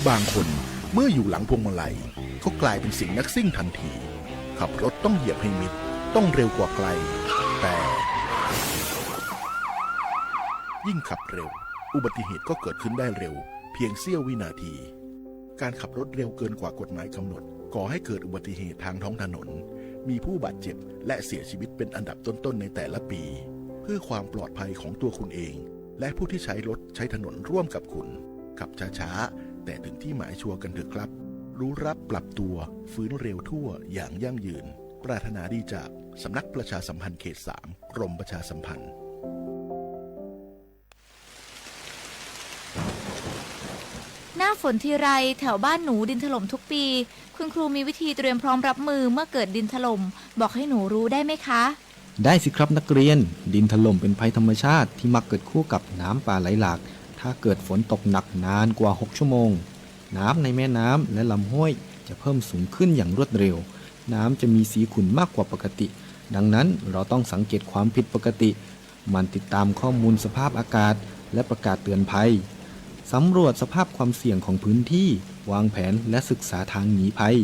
บางคนเมื่ออยู่หลังพวงมาลัยก็กลายเป็นเสียงนักซิ่งทันที ขับรถต้องเหยียบให้มิด ต้องเร็วกว่าใคร แต่ ยิ่งขับเร็ว อุบัติเหตุก็เกิดขึ้นได้เร็ว เพียงเสี้ยววินาที การขับรถเร็วเกินกว่ากฎหมายกำหนด ก่อให้เกิดอุบัติเหตุทางท้องถนน มีผู้บาดเจ็บ และเสียชีวิตเป็นอันดับต้นๆในแต่ละปี เพื่อความปลอดภัยของตัวคุณเอง และผู้ที่ใช้รถใช้ถนนร่วมกับคุณ ขับช้าๆ แต่ถึงที่หมายชัวร์กันเถอะครับ รู้รับปรับตัว ฟื้นเร็วทั่ว อย่างยั่งยืน ปรารถนาดีจาก สำนักประชาสัมพันธ์เขตสาม กรมประชาสัมพันธ์ หน้าฝนทีไร แถวบ้านหนูดินถล่มทุกปี คุณครูมีวิธีเตรียมพร้อมรับมือเมื่อเกิดดินถล่ม บอกให้หนูรู้ได้ไหมคะ ได้สิครับนักเรียน ดินถล่มเป็นภัยธรรมชาติที่มักเกิดคู่กับน้ำป่าไหลหลาก ถ้าเกิดฝนตกหนักนานกว่า หก ชั่วโมง น้ำในแม่น้ำและลำห้วยจะเพิ่มสูงขึ้นอย่างรวดเร็ว น้ำจะมีสีขุ่นมากกว่าปกติ ดังนั้นเราต้องสังเกตความผิดปกติ หมั่นติดตามข้อมูลสภาพอากาศและประกาศเตือนภัย สำรวจสภาพความเสี่ยงของพื้นที่ วางแผนและศึกษาทางหนีภัย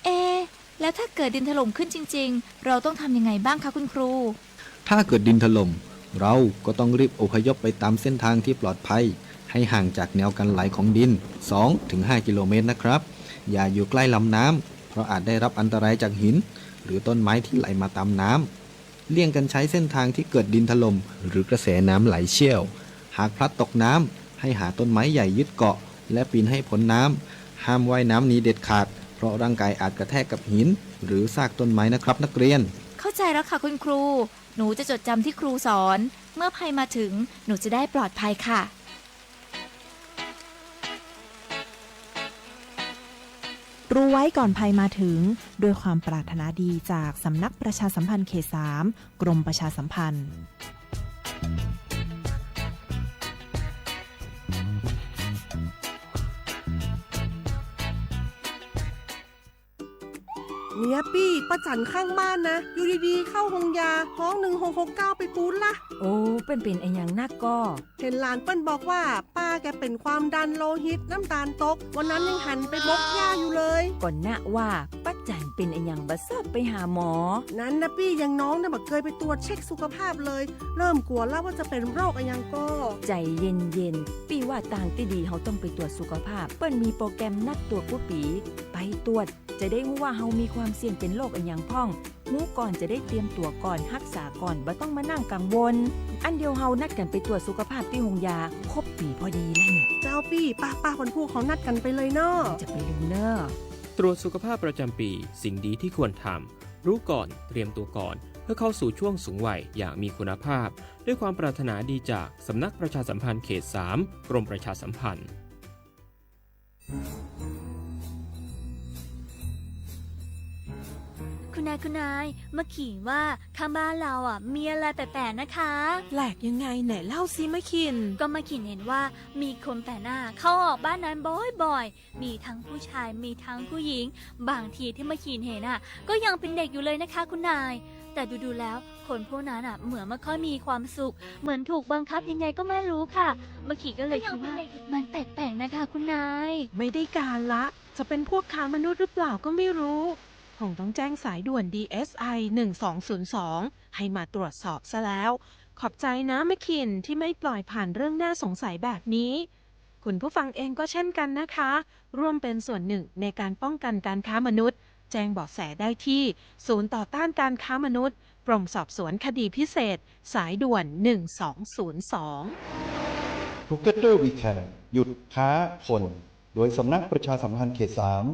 เอะ แล้วถ้าเกิดดินถล่มขึ้นจริงๆ เราต้องทำยังไงบ้างคะคุณครู ถ้าเกิดดินถล่ม เราก็ต้องรีบอพยพไปตามเส้นทางที่ปลอดภัย ให้ห่างจากแนวกันไหลของดิน สองถึงห้า กิโลเมตรนะครับ อย่าอยู่ใกล้ลำน้ำ เพราะอาจได้รับอันตรายจากหิน หรือต้นไม้ที่ไหลมาตามน้ำ เลี่ยงกันใช้เส้นทางที่เกิดดินถล่ม หรือกระแสน้ำไหลเชี่ยว หากพลัดตกน้ำ ให้หาต้นไม้ใหญ่ยึดเกาะ และปีนให้พ้นน้ำ ห้ามว่ายน้ำหนีเด็ดขาด เพราะร่างกายอาจกระแทกกับหิน หรือซากต้นไม้นะครับนักเรียน เข้าใจแล้วค่ะคุณครู หนูจะจดจำที่ครูสอน เมื่อภัยมาถึง หนูจะได้ปลอดภัยค่ะ รู้ไว้ก่อนภัยมาถึง ด้วยความปรารถนาดีจากสำนักประชาสัมพันธ์เขตสาม กรมประชาสัมพันธ์ เนี่ยปี้ ป้าจั๋นข้างบ้านนะ อยู่ดีๆ เข้าโฮงยา ฮ้อง หนึ่งหกหกเก้า ไปปู๊ดละ โอ้ เปิ้นเป๋นอะหยังนักก่อ เห็นหลานเปิ้นบอกว่า ป้าแกเป็นความดันโลหิต น้ำตาลตก วันนั้นยังหันไปบกหญ้าอยู่เลย ก่อนนะว่า ป้าจั๋นเป๋นอะหยังบ่ชอบไปหาหมอ นั้นนะปี้ อย่างน้องเนี่ยบ่เคยไปตรวจเช็คสุขภาพเลย เริ่มกลัวแล้วว่าจะเป็นโรคอะหยังก่อ ใจ๋เย็นๆ ปี้ว่าตางตี้ดีเฮาต้องไปตรวจสุขภาพ เปิ้นมีโปรแกรมนัดตรวจกู้ปี๋ ไปตรวจ จะได้ฮู้ว่าเฮามีความเสี่ยงเป๋นโรคอะหยังพ่อง ฮู้ก่อนจะได้เตรียมตั๋วก่อน ฮักษาก่อน บ่ต้องมานั่งกังวล อั้นเดี๋ยวเฮานัดกั๋นไปตรวจสุขภาพตี้โฮงยา ครบปี๋พอดีแล้วเนี่ย เจ้าปี้ ป้าๆ วันพูกเฮานัดกั๋นไปเลยเนาะ จะไปลืมเน่อ ตรวจสุขภาพประจำปี สิ่งดีที่ควรทำ รู้ก่อน เตรียมตัวก่อน เพื่อเข้าสู่ช่วงสูงวัยอย่างมีคุณภาพ ด้วยความปรารถนาดีจากสำนักประชาสัมพันธ์เขตสาม กรมประชาสัมพันธ์ คุณนาย คุณนาย มะขินว่าข้างบ้านเราอ่ะ มีอะไรแปลกๆนะคะ แปลกยังไง ไหนเล่าสิมะขิน ก็มะขินเห็นว่ามีคนแปลกหน้าเข้าออกบ้านนั้นบ่อยๆ มีทั้งผู้ชาย มีทั้งผู้หญิง บางทีที่มะขินเห็นอ่ะ ก็ยังเป็นเด็กอยู่เลยนะคะคุณนาย แต่ดูๆแล้ว คนพวกนั้นอ่ะ เหมือนไม่ค่อยมีความสุข เหมือนถูกบังคับยังไงก็ไม่รู้ค่ะ มะขินก็เลยคิดว่ามันแปลกๆนะคะคุณนาย ไม่ได้การละ จะเป็นพวกค้ามนุษย์หรือเปล่าก็ไม่รู้ คงต้องแจ้งสายด่วน ดีเอสไอ หนึ่งสองศูนย์สอง ให้มาตรวจสอบซะแล้ว ขอบใจนะมะขินที่ไม่ปล่อยผ่านเรื่องน่าสงสัยแบบนี้ คุณผู้ฟังเองก็เช่นกันนะคะ ร่วมเป็นส่วนหนึ่งในการป้องกันการค้ามนุษย์ แจ้งเบาะแสได้ที่ ศูนย์ต่อต้านการค้ามนุษย์ กรมสอบสวนคดีพิเศษ สายด่วน หนึ่งสองศูนย์สอง Together We Can หยุดค้าคน โดยสำนักประชาสัมพันธ์เขตสาม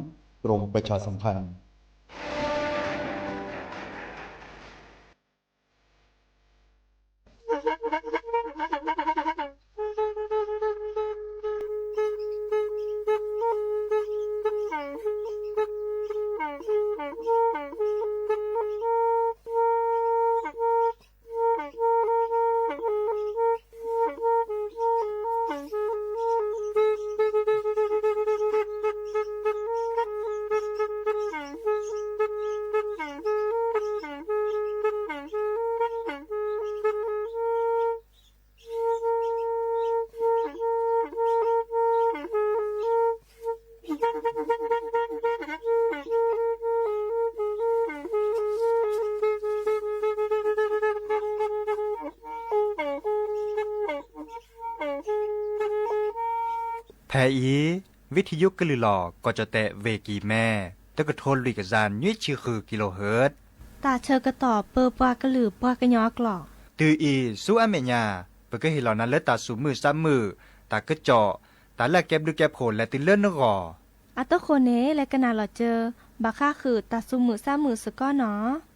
กรมประชาสัมพันธ์ ဖဲအံၤ ဝံထံယိကလုာ်လီၤ ကီၢ်ကၠီၣ်တဲၣ် ဝ့ၢ်ကံၢ်မဲ တကထိလွံၢ်ကယၤနွံဆံဃု ကံလိဟၢၣ် တၢ်ဆၢကတီၢ်ပၢပှၤကလုာ်ပှၤကညီအကျိာ် တုၤအံၤဆူအမဲာ်ညါ ပကဟ့ၣ်လီၤနၤလၢတၢ်သူၣ်မုာ်သးမုာ် တၢ်ကစီၣ် တၢ်လၢအကဲဘျုးကဲဖှိၣ်လဲၤတုၤလၢနဂီၢ် အတဃိန့ၣ် လဲၤကနၣ်လီၤစၢၤ ဘၣ်ဃးဃုာ်တၢ်သူၣ်မုာ်သးမုာ်စ့ၢ်ကီးနီၤ.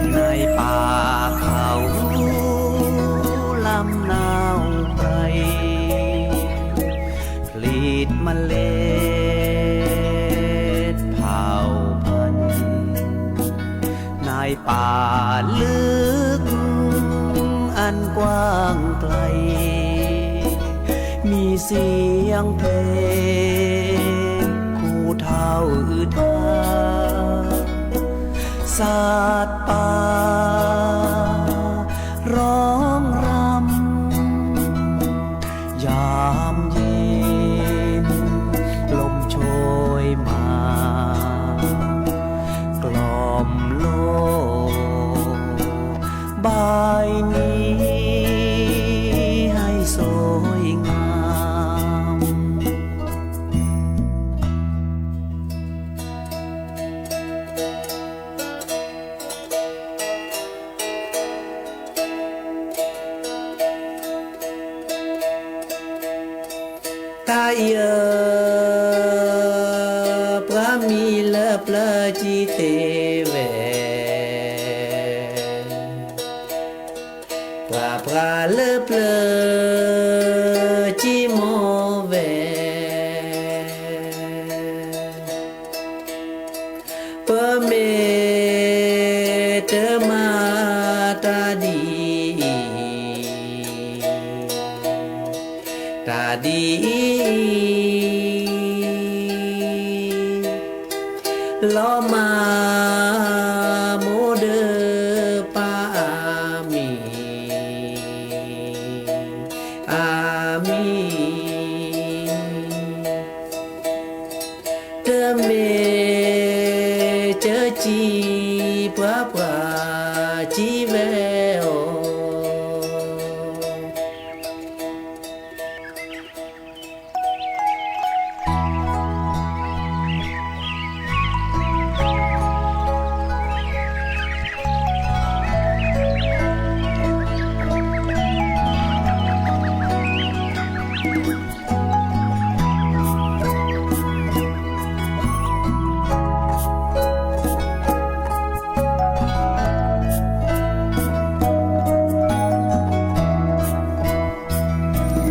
နပၢ်ခးလၢနဝ်ပှဲၤ ผลิตเมล็ดเผ่าพันธุ์ ในป่าลึกอันกว้างไกล มีเสียงเพลงผู้เฒ่าอือทา สัตว์ป่าร้องรำ ยามเย็นลมโชยมา กล่อมโลกใบนี้ให้สวยงาม တၢ်အံၤဧၢ ပှၤမံၤလၢပျၢၤကံသ့ဝဲ ပှၤပှၤလၢပျၢၤကံမိၢ်ဝဲ ပမ့ၢ်တမၤတၢ်ဒ်အံၤ တၢ်ဒ်အံၤ လီၤမၢ်မိၢ်ဒီးပၢ်အါမံၤ အါမံၤ တမ့ၢ်ကၢကံ ပှၤပှၤကံဝဲအီၤ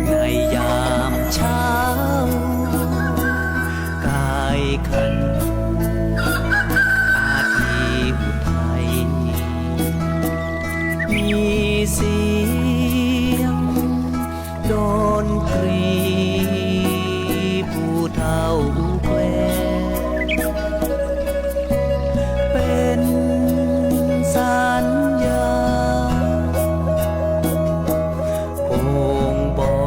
ในยามเช้า กายขัน อาทิอุทัย มีเสียง ดนตรีผู้เฒ่าแคว้น เป็นสัญญาณ บ่งบอ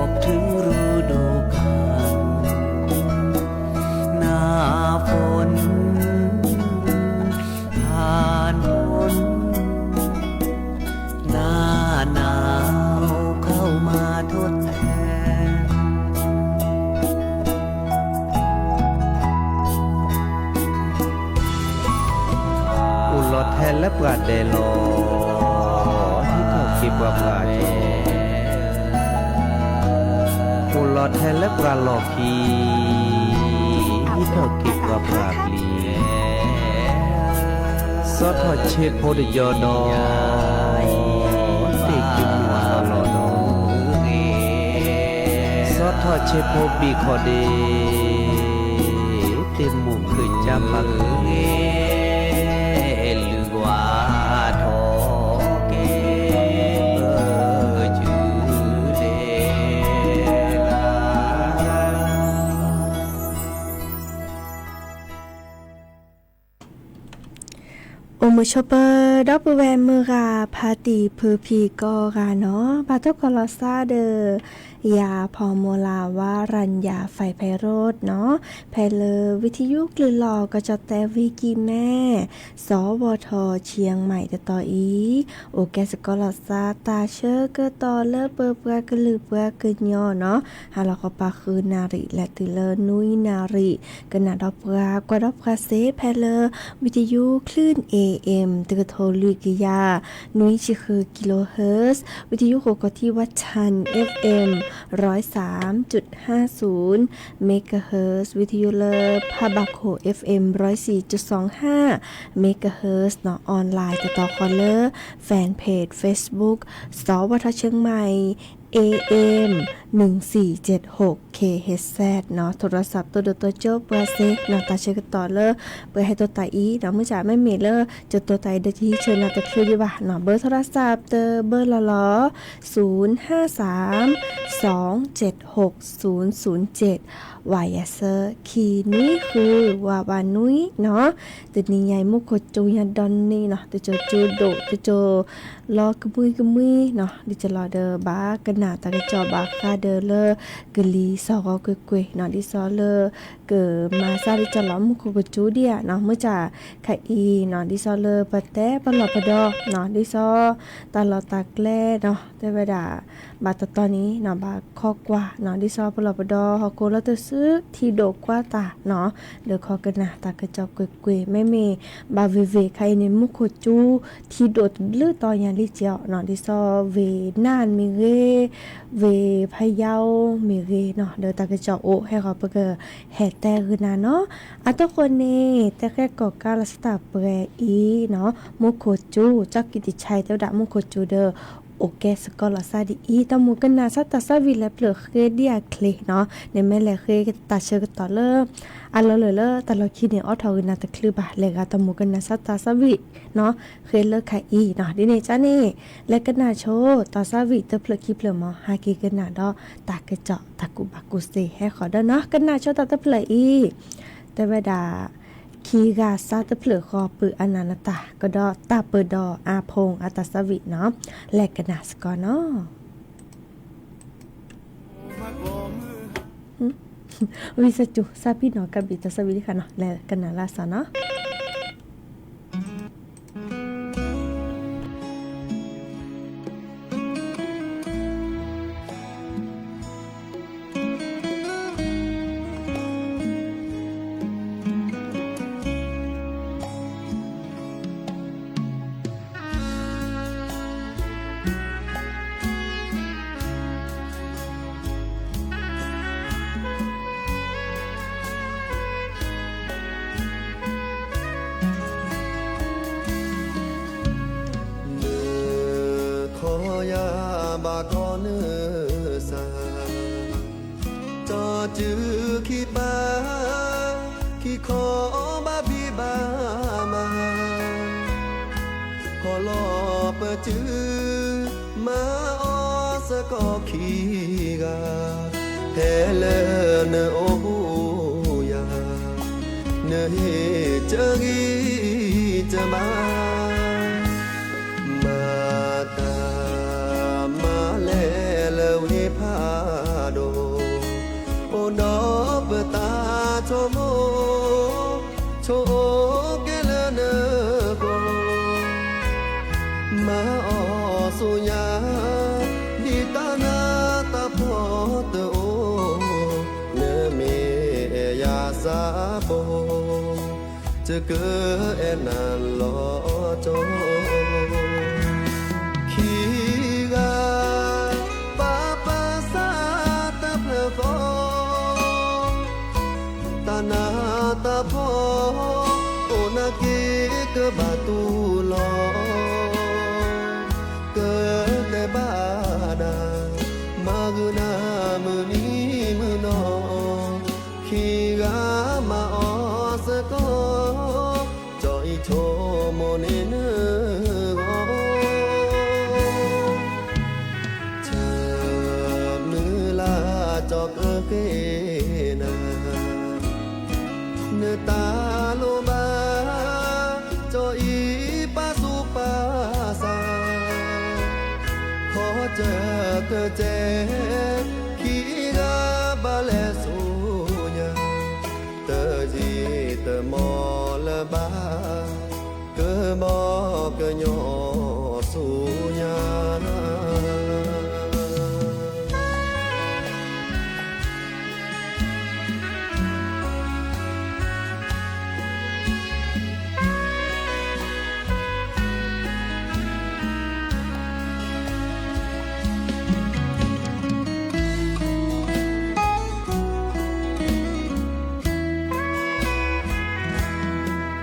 กถึงฤดูกาล หน้าฝน ผ่านพ้น หน้าหนาวเข้ามาทดแทน အိၣ်လီၤထဲလၢပှၤဒဲးလီၤ ဟံးထီၣ်က့ၤပှၤပှၤကၠီ အိၣ်လီၤထဲလၢပှၤလီၢ်ခံ ဟံးထီၣ်က့ၤပှၤပှၤပျံၤ စီထီၣ်ဆ့ဖိတယီဒီး တ့ၢ်က့ၤမုၢ်အလီၢ်ဒီး ထီၣ်ဆ့ဖိဘ့ၣ်ခီဒ့ သ့ၣ်မူခိၣ်ကၢ်ပၤဂ့ၤ လူၤကွၢ်ထီၣ်က့ၤ ပကၠူလဲၤလၢ အိၣ်မုာ်ဆိးပၢၤ ဒီပုၢ်ဝဲၢ်မုၢ်ဂၤ ဖါတံၢ်ဖုဖံကိးဂၤနီၤ, ဘၣ်တၢ်ကိးလီၤစၢ်ဒီး ယၤဖီမီလၤ ဝါရၤယၤ ဖဲဖဲရိးနီၤ, ဖဲလၢဝံထယုကလုၢ်လီၢ် ကီၢ်ကၠီၣ်တဲၣ်ဝ့ၢ်ကံၢ်မဲ စီၤဝီၤထီၣ် ဆံၣ်ယဲၢ်မံၣ် တတီၤအံၤ, အိၣ်ကဲစ့ၢ်ကီးလီၤစၢ် တၢ်ဆၢကတီၢ်လၢပပှၤကလုာ်ပှၤကညီနီၤ, ဟါလီၤခီပၤဃုနၣ်ရံၣ် လဲၤတုၤလၢနွံနၣ်ရံၣ်, ကနၣ်ဒီးပှၤ ကွၢ်ဒီးပှၤစ့ ဖဲလၢ ဝံထယုကလုၢ် เอเอ็ม တကထိလွံၢ်ကယၤ နွံဆံဃု kilohertz, ဝံထယုဃိၤကီၢ်ထံ ဝၣ်ထၣ် FM ร้อยสามจุดห้าศูนย์ megahertz, ဝံထယုလၢဖးဘၣ်ခိၣ် FM ร้อยสี่จุดสองห้า megahertz နီၤ, online တတီၤဃီလၢ fanpage Facebook စီၤဝီၤထီၣ် เชียงใหม่ AM หนึ่งสี่เจ็ดหก เคเอชเอส နီၤ, โทรศัพท์ တိၢ်ဒိၣ်တိၢ်ကၠိပှၤစ့နီၤ, တၢ်ဆၢကတီၢ်လၢ ပှၤဟဲတိၢ်တၢ်အံၤနီၤ, မုၢ်ဆါမ့မ့ၢ်လၢ ကတိၢ်တၢ်အံၤဒီး ကဟံးဆၢနၤတချုးဒံးဘၣ်နီၤ, ဘၢ โทรศัพท์ တဘၢလီၤလီၤ, ศูนย์ห้าสาม สองเจ็ดหก ศูนย์ศูนย์เจ็ด ဝါယၤဆၢ ခံနွံဃု ဝါဝါနွံနီၤ, တနံၤညါအံၤ မူခိၣ်ကၠူညါဒီနံၤနီၤ, တစိၤကၠူဒိၣ် တစိၤ လီၤကမှံကမှံနီၤ, ဒ်ကလီၤဒီး ဘၣ်ကနၣ်တၢ်ကစီၣ်ဘၣ်ဃးဒီးလၢ ကလံၤစီၤဂီၤကွ့ၢ်ကွ့ၢ်နီၤ, ဒ်သိးလၢ ကမၤစၢ်ဒ်ကလီၤ မူခိၣ်ကၠူဒံးဧါနီၤ, မုၢ်ဆါခါအံၤနီၤ, ဒ်သိးလၢပတဲပလီၢ်ပဒီနီၤ, ဒ်သိး တၢ်လီၢ်တၢ်ကျဲနီၤ, တဲဝဲဒၣ် ဘၣ်တတီၤန့ၣ်နီၤ, ဘၣ်ခိးကွၢ်နီၤ, ဒ်သိးပလီၢ်ပဒီ ဟီၣ်ခိၣ်လၢတစု ထံဒိၣ်ကွၢ်တၢ်နီၤ, ဒီးခီကနၣ်တၢ်ကစီၣ်ကွ့ၢ်ကွ့ၢ်, မ့မ့ၢ် ဘၣ်ဝ့ၢ်ဝ့ၢ်ခါအံၤန့ၣ် မူခိၣ်ကၠူ ထံဒိၣ်တဘျုးတီၤညါလံကီးနီၤ, ဒ်သိးဝ့ၢ်နၢ်မ့ၢ်ဂ့ၤ, ဝ့ၢ်ဖယါမ့ၢ်ဂ့ၤနီၤ, ဒီးတၢ်ကစီၣ်အိၣ်ဟဲဃီၤ ပကဟဲတဲဂ့ၤနၤနီၤ, အတဃိန့ၣ် တဲဃဲကီၢ်ကါလီၤစၢ်တၢ်ပှဲၤအံၤနီၤ, မူခိၣ်ကၠူ ကၠီၣ်ကံၣ်တဆါအံၤ တဲဝဲဒၣ်မူခိၣ်ကၠူဒီး အိၣ်ကဲစ့ၢ်ကီးလီၤစၢ်ဒ်အံၤ, တၢ်မိၣ်ကနၣ်စၢ်တၢ်ဆၢဝံၤလဲၤဖျၢၣ်ဃ့ဒံးအချ့နီၤ, နမ့ၢ်လဲၤဃ့တၢ်ဆၢကတီၢ်လၢ အလီၢ်လၢာ်လၢတၢ်လီၢ်ခံန့ၣ် အိးထီၣ်ဂ့ၤနၤတချုးဘၣ်, လဲၤဂၤတၢ်မိၣ်ကနၣ်စၢ်တၢ်ဆၢဝံၤနီၤ, ဃ့လၢခါအံၤနီၤ, ဒ်န့ၣ်ကန့ၣ် လဲၤကနၣ်ဆိတၢ်ဆၢဝံၤတဖျၢၣ်ခံဖျၢၣ်မး, ဟဲက့ၤကနၣ်ဒီးတၢ်ကစီၣ်တၢ်ကူၣ်ဘၣ်ကူၣ်သ့ဟဲဃီၤဒီးနီၤ, ကနၣ်ဆိတၢ်တဖျၢၣ်အံၤ, တဲဝဲဒၣ် ခံဂၤစၢ်တဖျၢၣ်ဃီ ပုၢ်အနၢ်နတၢ်ကဒီး တၢ်ပၢၢ်ဒီးအဖိအတၢ်ဆၢဝံၤနီၤ, လဲၤကနၣ်စ့ၢ်ကီးနီၤ. ဝံသးစူၤ စၢ်ဖံနီၤ ကဘျံးတၢ်ဆၢဝံၤလံဃီနီၤ, လဲၤကနၣ်လၢစၢ်နီၤ. လၢခီယၤဘၣ်ကီနုာ်စၢ်, တၢ်စုခံပၢ် ခံခီဘၣ်ဘံၣ်ဘၣ်မး, ဟီၣ်လီၤပစု မၤအီၤစ့ၢ်ကီးခံဂၤ, ဖဲလၢနအိၣ်ဘူးယၤ, နဟ့ၣ်တဂံၢ်တဘါ, မၤတၢ်မၤလဲၢ်လၢဝ့ၢ်ဖးဒိၣ်, အိၣ်ဒီးပသးဆိကမိၣ် ဆိကမိၣ်ကဲလၢနဃိ, မၤအီၤဆူညါ ဒ်တၢ်နးတၢ်ဖှီၣ်တအိၣ်, နမ့ၢ်အဲၣ်ယၤစၢ်ဖိ, တကအဲၣ်နၤလီၤကၠီ, ခံဂၤ ပၢ်ပၢ်စၢ်တဖျၢၣ်ဃီ, တၢ်နးတၢ်ဖှီၣ် အိၣ်နာ်က့ၤကဘၣ်တူၢ်လီၤ, ကတဲဘၣ်ဒၣ် မၤဂ့ၤနၤမုၢ်နံၤမုၢ် တကဲ, ခံဂၤဘၣ်လဲၤဆူညါ, တယံာ်တမီၢ်လၢၤဘၣ်, ကဘီကညီဆူညါ.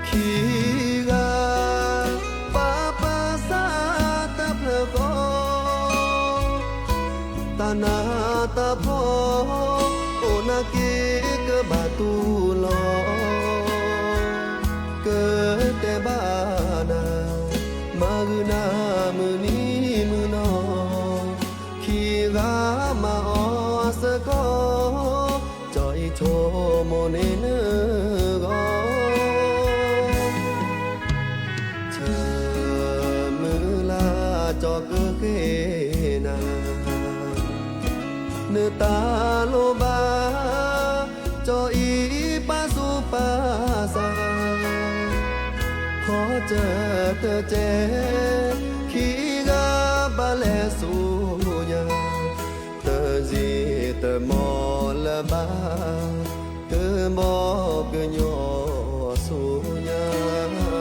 ခံဂၤ ပာ်ပာ်စၢ်တဖျၢၣ်ဃီ, တၢ်နးတၢ်ဖှီၣ် အိၣ်နာ်က့ၤကဘၣ်တူၢ်လိာ်, ကတဲဘၣ်နၤ မၤဂုာ်နၤမုၢ်နံၤမုၢ်နီၤ, ခံဂၤမၤအီၤစ့ၢ်ကီး, ကၠီအံၤဆိကမိၣ်န့ၢ်နဂီၢ်, ဆၢမုၢ်လၢ်ကၠီကဃ့နၤ, နတၢ်လိၣ်ဘၣ် ကၠီအံၤပာ်သူၣ်ပာ်သး, ခီကၢၢ်တကဲ, ခံဂၤဘၣ်လဲၤဆူညါ, တယံာ်တမီၢ်လၢၤဘၣ်, ကဘီကညီဆူညါ.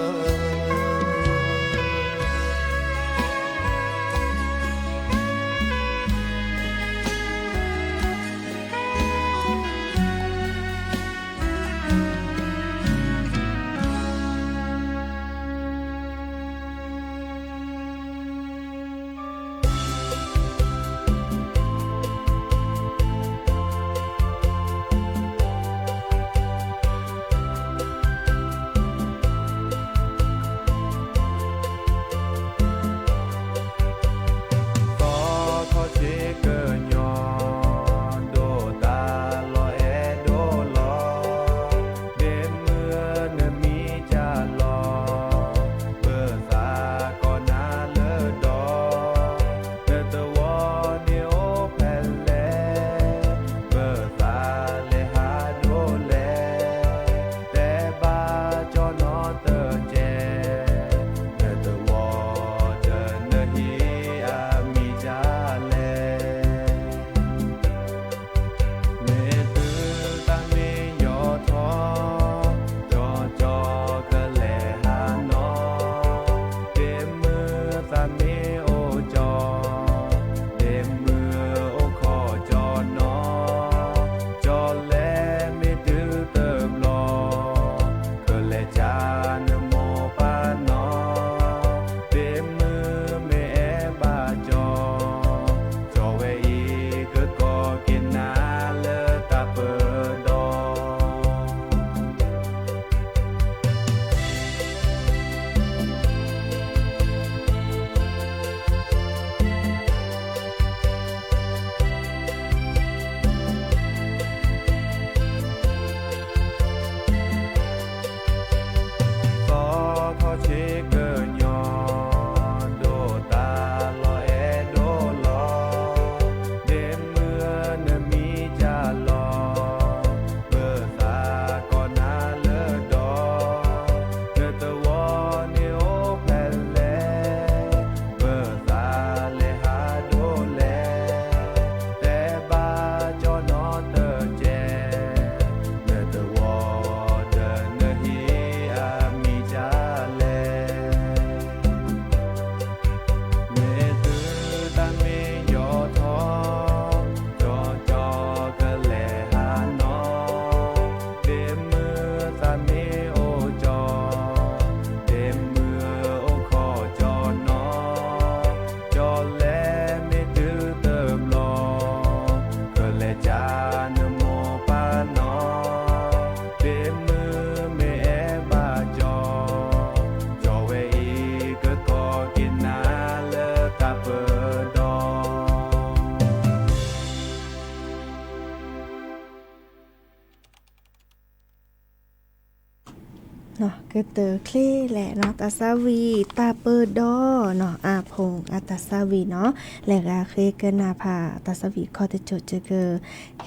ကတၢၢ်ချ့လဲၣ်နီၤ တၢ်သးဝံၣ်တၢ်ပၢဒီးနီၤ အါဖူအတၢ်သးဝံၣ်နီၤ လဲၤဂၤဃ့ကနၣ်ဖးတၢ်သးဝံၣ်ခီတစိၢ် က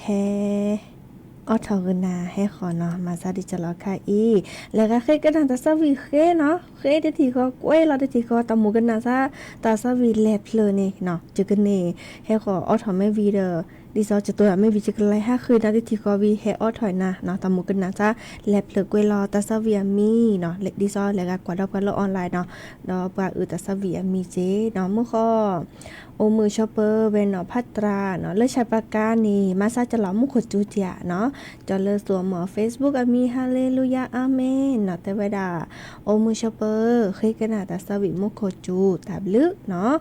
ဟဲ အိးထီၣ်ကနၣ်ဟဲဃီနီၤ မၤသးဒ်ကလီၤခါအံၤ လဲၤဂၤဃ့ကနၣ်တၢ်သးဝံၣ်ဃ့နီၤ ဃ့တထံၣ်ဃီ ကွဲးလီၤတထံၣ်ဃီ တၢ်မူကနၣ်သး တၢ်သးဝံၣ်လဲၤဖျၢၣ်န့ၣ်နီၤ ယကန့ၢ် ဟဲဃီအိးထီၣ်မ့ၢ်ဝံၤဒီး ဒ်သိးကတိၤတၢ်မ့ၢ်ဝံၤ ယကလဲၤဟးဃ့နီၤ တထံၣ်ဃီဝံၤ ဟဲအိးထီၣ်နၤနီၤ တၢ်မူကနၣ်သး လဲၤဖျၢၣ်ကွဲးလီၤတၢ်သးဝံၣ်အမံၤနီၤ ဒ်သိးလဲၤဂၤကွၢ်ဒီးပှၤလၢ online နီၤ ဒီးပှၤအုၣ်တၢ်သးဝံၣ်အမံၤက့နီၤ မုၢ်ဃီ အိၣ်မုာ်ဆိးပၢၤဝဲနီၤ ဖးတြၢ်နီၤ လၢဆဲးပကါန့ၣ် မၤစၢ်ကလီၤမူခိၣ်စူၤတံၢ်နီၤ ကၠီလၢသူအမီၤ Facebook အမံၤ Hallelujah Amen နီၤ တဲဝဲဒၣ် အိၣ်မုာ်ဆိးပၢၤ ဃ့ကနၣ်တၢ်သးဝံၣ်မူခိၣ်စူၤတၢ်ဘျုးနီၤ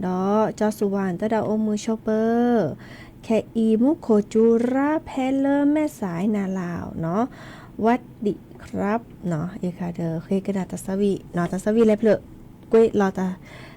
ဒီးကၠီစူၤဝါ တဲဒၣ်အိၣ်မုာ်ဆိးပၢၤ ခဲအံၤမူခိၣ်စူၤရါဖဲလၢမဲာ်ဆှဲနၤလၢနီၤ ဝးဒံး ครับ နီၤ အံၤခါဒီးဃ့ကနၣ်တၢ်သးဝံၣ်နီၤ တၢ်သးဝံၣ်လဲၤဖျၢၣ်ကွဲးလီၤ တၢ်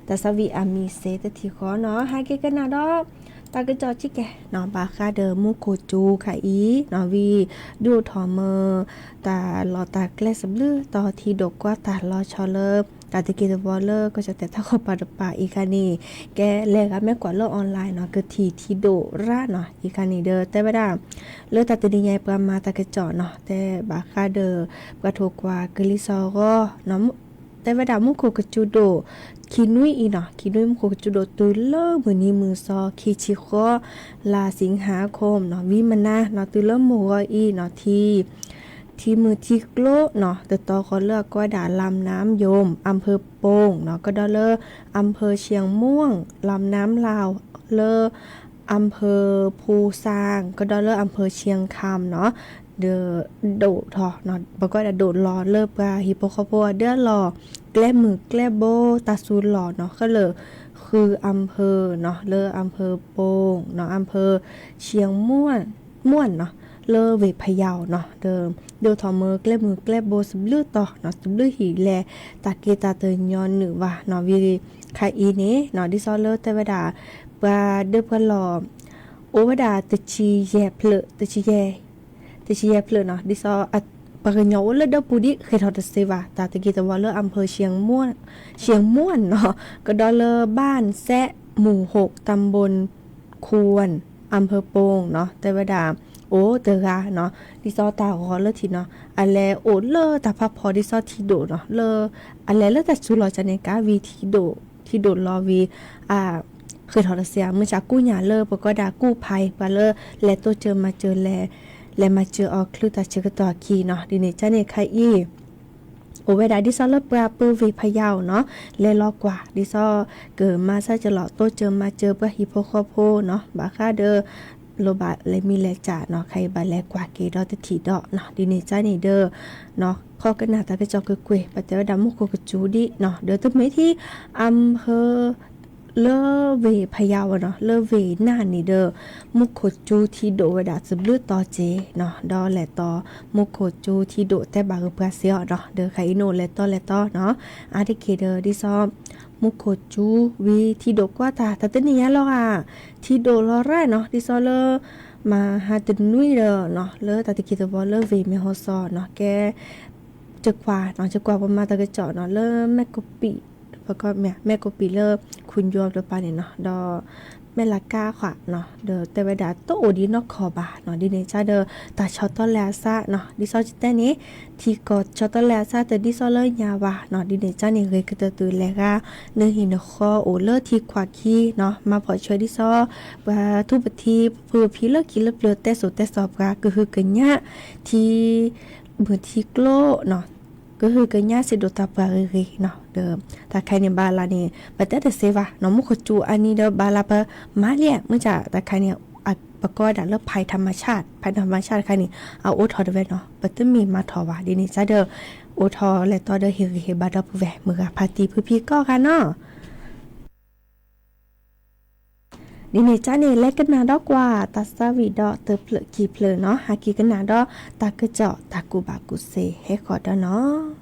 သးဝံၣ်အမံၤစ့တထံၣ်ဃီနီၤ ဟဲက့ၤကနၣ်ဒီး တၢ်ကစီၣ်ဆံးကဲနီၤ ဘၣ်ဃးဒီးမူခိၣ်စူၤခါအံၤနီၤ ဝံၤ ဒုးအိၣ်ထီၣ်မၢ တၢ်လီၢ်တၢ်ကျဲစဘျုးတီၤ ထံဒိၣ်ကွၢ်တၢ်လီၤဆီလၢ တၢ်တက့ၢ်တဝီလၢ ကီၢ်ကၠီၣ်တဲာ်တၢ်ဃီပၤတပၤအံၤခါန့ၣ် ကဲလဲၤဂၤမ့ၢ်ကွၢ်လၢ online နီၤ ကထံၣ်ထံဒိၣ်ရါနီၤ အံၤခါန့ၣ်ဒီး တဲဝဲဒၣ် လၢတၢ်တနံၤညါအံၤပှၤမၤတၢ်ကစီၣ်နီၤ တဲဘၣ်ဃးဒီး ပှၤထိၣ်ကွၢ်ကလံၤစိးဂီၤနီၤ တဲဝဲဒၣ်မူခိၣ်ကစူၤဒိၣ် ခံနွံအံၤနီၤ ခံနွံမူခိၣ်ကစူၤဒိၣ်တုၤလၢမုၢ်နံၤမုၢ်သီ ခံဆံဃီ လါ สิงหาคมနီၤ ဝံၤမနၤနီၤ တုၤလၢမုၢ်ဂီၤအံၤနီၤ ထံ ထံမုၢ်ထံကျိနီၤ တတီၤဃီလၢအကိးဝဲဒၣ် ลำน้ำยม อำเภอปงနီၤ ကဒီးလၢ อำเภอเชียงม่วง ลำน้ำลาว လၢ อำเภอภูซาง ကဒီးလၢ อำเภอเชียงคำနီၤ ဒီး ဒိၣ်ထီၣ်နီၤ ပကိးဝဲဒၣ်ဒိၣ်လီၤလၢပှၤဟံၣ်ဖိဃီဖိအဒၢလီၢ် ကျဲမုၢ်ကျဲဘိ တၢ်စူၤလီၢ်နီၤ ဃဲလၢာ် ဃု อำเภอနီၤ လၢ อำเภอปงနီၤ อำเภอเชียงม่วนနီၤ လၢဝ့ၢ်ဖယီၤနီၤ ဒီး ဒိၣ်ထီၣ်မၢကျဲမုၢ်ကျဲဘိစဘျုးတီၤနီၤ စဘျုးဟံၣ်လဲၤ တၢ်က့ၤတၢ်တညီနုၢ်ဘၣ်နီၤ ဝံၤခါအံၤန့ၣ်နီၤ ဒ်သိးလၢတဲဝဲဒၣ် ပှၤဒၢပှၤလီၢ် အိၣ်ဝဲဒၣ်တဆံယဲၢ်ဖျၢၣ် တဆံယဲၢ် တဆံယဲၢ်ဖျၢၣ်နီၤ ဒ်သိး ပှၤကညီအိၣ်လၢဒၢပူၤဒံးဃဲၤထီၣ်တသ့ဘၣ် တၢ်တက့ၢ်တဝီလၢ อำเภอเชียงม่วนနီၤ ကဒီးလၢ บ้านแซะ หมู่หก ตำบลควน อำเภอปงနီၤ တဲဝဲဒၣ် အိၣ်တဂၤနီၤ ဒ်သိးတၢ်ဂီၤလၢထံနီၤ အလဲၤအိၣ်လၢတၢ်ဖးဖီဒ်သိးထံဒိၣ်နီၤ လၢ အလဲၤလၢတၢ်စူၤလီၢ်ကန့ၣ် ကးဝံၤထံဒိၣ် ထံဒိၣ်လီၤဝံၤ အ ဃဲၤထီၣ်တသ့ဧါ မုၢ်ဆါကူၣ်ညါလၢပကိးဒၣ်ကူၣ်ဖးအံၤ ပှၤလၢလဲၤတိစၢၤမၤစၢၤလဲၤ လဲၤမၤစၢၤအီၤချုးတၢ်ဆၢကတီၢ်အခံနီၤ ဒ်န့ၣ်ကန့ၣ်ခါအံၤ အိၣ်ဝဲဒၣ်ဒ်သိးလၢပှၤပၢဝ့ၢ်ဖယီၤနီၤ လဲၤလီၤကွၢ် ဒ်သိးကမၤစၢၤကလီၤတိစၢၤမၤစၢၤပှၤဟံၣ်ဖိဃီဖိနီၤ ဘၣ်ဃးဒီး လိၣ်ဘၣ်လဲၤမံလဲၤစၢ်နီၤ ခါအံၤဘၣ်လဲၤကွၢ်က့ၤဒီးတထံၣ်ဒီးနီၤ ဒ်န့ၣ်ကန့ၣ်ဒီး ခီကနၣ်တၢ်ကစီၣ်ကွ့ၢ်ကွ့ၢ် ပတဲဝဲဒၣ်မူခိၣ်ကစူၤဒံးနီၤ ဒီးတမ့ၢ်ထဲ အမ်ဖၢ လၢဝ့ၢ်ဖယီၤဝဲနီၤ လၢဝ့ၢ်နၢ်န့ၣ်ဒီး မူခိၣ်ကစူၤထံဒိၣ်ဝဲဒၣ်စဘျုးတီၤက့နီၤ ဒီးလဲၤတီ မူခိၣ်ကစူၤထံဒိၣ်တဲဘၣ်ဂ့ၤပှၤစ့ၢ်အီၤနီၤ ဒီးခါအံၤန့ၣ်အိၣ်လဲၤတီလဲၤတီနီၤ အါတက့ၢ်ဒီးဒ်သိး မူခိၣ်ကစူၤဝံၤထံဒိၣ်ကွၢ်တၢ် တၢ်တနံၣ်ညါလီၤဂာ် ထံဒိၣ်လီၤရၣ်နီၤ ဒ်သိးလၢ မဟါတနွံဒီးနီၤ လၢတၢ်တက့ၢ်တဝီလၢဝ့ၢ်မ့ၢ်ဟီစီနီၤ ကဲ ကကွၢ်နီၤ ကကွၢ်ပမၤတၢ်ကစီၣ်နီၤ လၢမဲၢ်ကိးပံာ် ပကီးမ့ၢ် မဲၢ်ကိးပံာ်လၢ ခူညိတပၤန့ၣ်နီၤ ဒီး မဲၢ်လးကါဃီနီၤ ဒီးတဲဝဲဒၣ်တအိၣ်ဒံးနီၢ်ကီၢ်ဘၣ်နီၤ ဒ်န့ၣ်ကဒီး တၢ်ဆီတလဲအသးနီၤ ဒ်သိးကတဲန့ၣ် ထံကီၢ်ဆီတလဲအသးတဒ်သိးလၢညါဘၣ်နီၤ ဒ်န့ၣ်ကန့ၣ် ဂ့ၤကတၢၢ်တုၤလဲၤဂၤ နဟံၣ်နဃီအိၣ်လၢထံခွးခံနီၤ မၤဖီၣ်ဆွဲဒ်သိး ပှၤထူပထံ ပဖုပဖံလၢခံလၢပျၢၤတဲစိၤတဲစီၤပှၤ ကဟုကညး ထံ မုၢ်ထံကျိနီၤ ကဟုကညးစ့ဒိၣ်တၢ်ပှၤဂ့ၤဂ့ၤနီၤ ဒီး တၢ်ခါအံၤန့ၣ်ဘၣ်လၢ်န့ၣ် ပတဲတသ့ဘၣ်နီၤ မူခိၣ်ကစူၤအါန့ၣ်ဒီးဘၣ်လၢ်ပမၤလံ မုၢ်ဆါတၢ်ခါန့ၣ် ပကိးဒၣ်လၢ ภัยธรรมชาติ ภัยธรรมชาติ တခါန့ၣ် အအိးထီၣ်တဝဲနီၤ ပတမ့ၢ်မၤထီၣ်ဘၣ် ဒ်န့ၣ်ကဒီး အိးထီၣ်လဲၤတီဒီးဟ့ၣ်ဂံၢ်ဟ့ၣ်ဘါဒီပုၢ်ဝဲၢ်မုၢ်ဂၤဖါတံၢ်ဖုဖံကိးဂၤနီၤ ဒ်န့ၣ်ကန့ၣ် လဲၤကနၣ်ဒီးကွၢ်တၢ်သးဝံၣ်ဒီးတဖျၢၣ်ခံဖျၢၣ်နီၤ ဟးက့ၤကနၣ်ဒီးတၢ်ကစီၣ်တၢ်ကူၣ်ဘၣ်ကူၣ်သ့ဟဲဃီၤဒီးနီၤ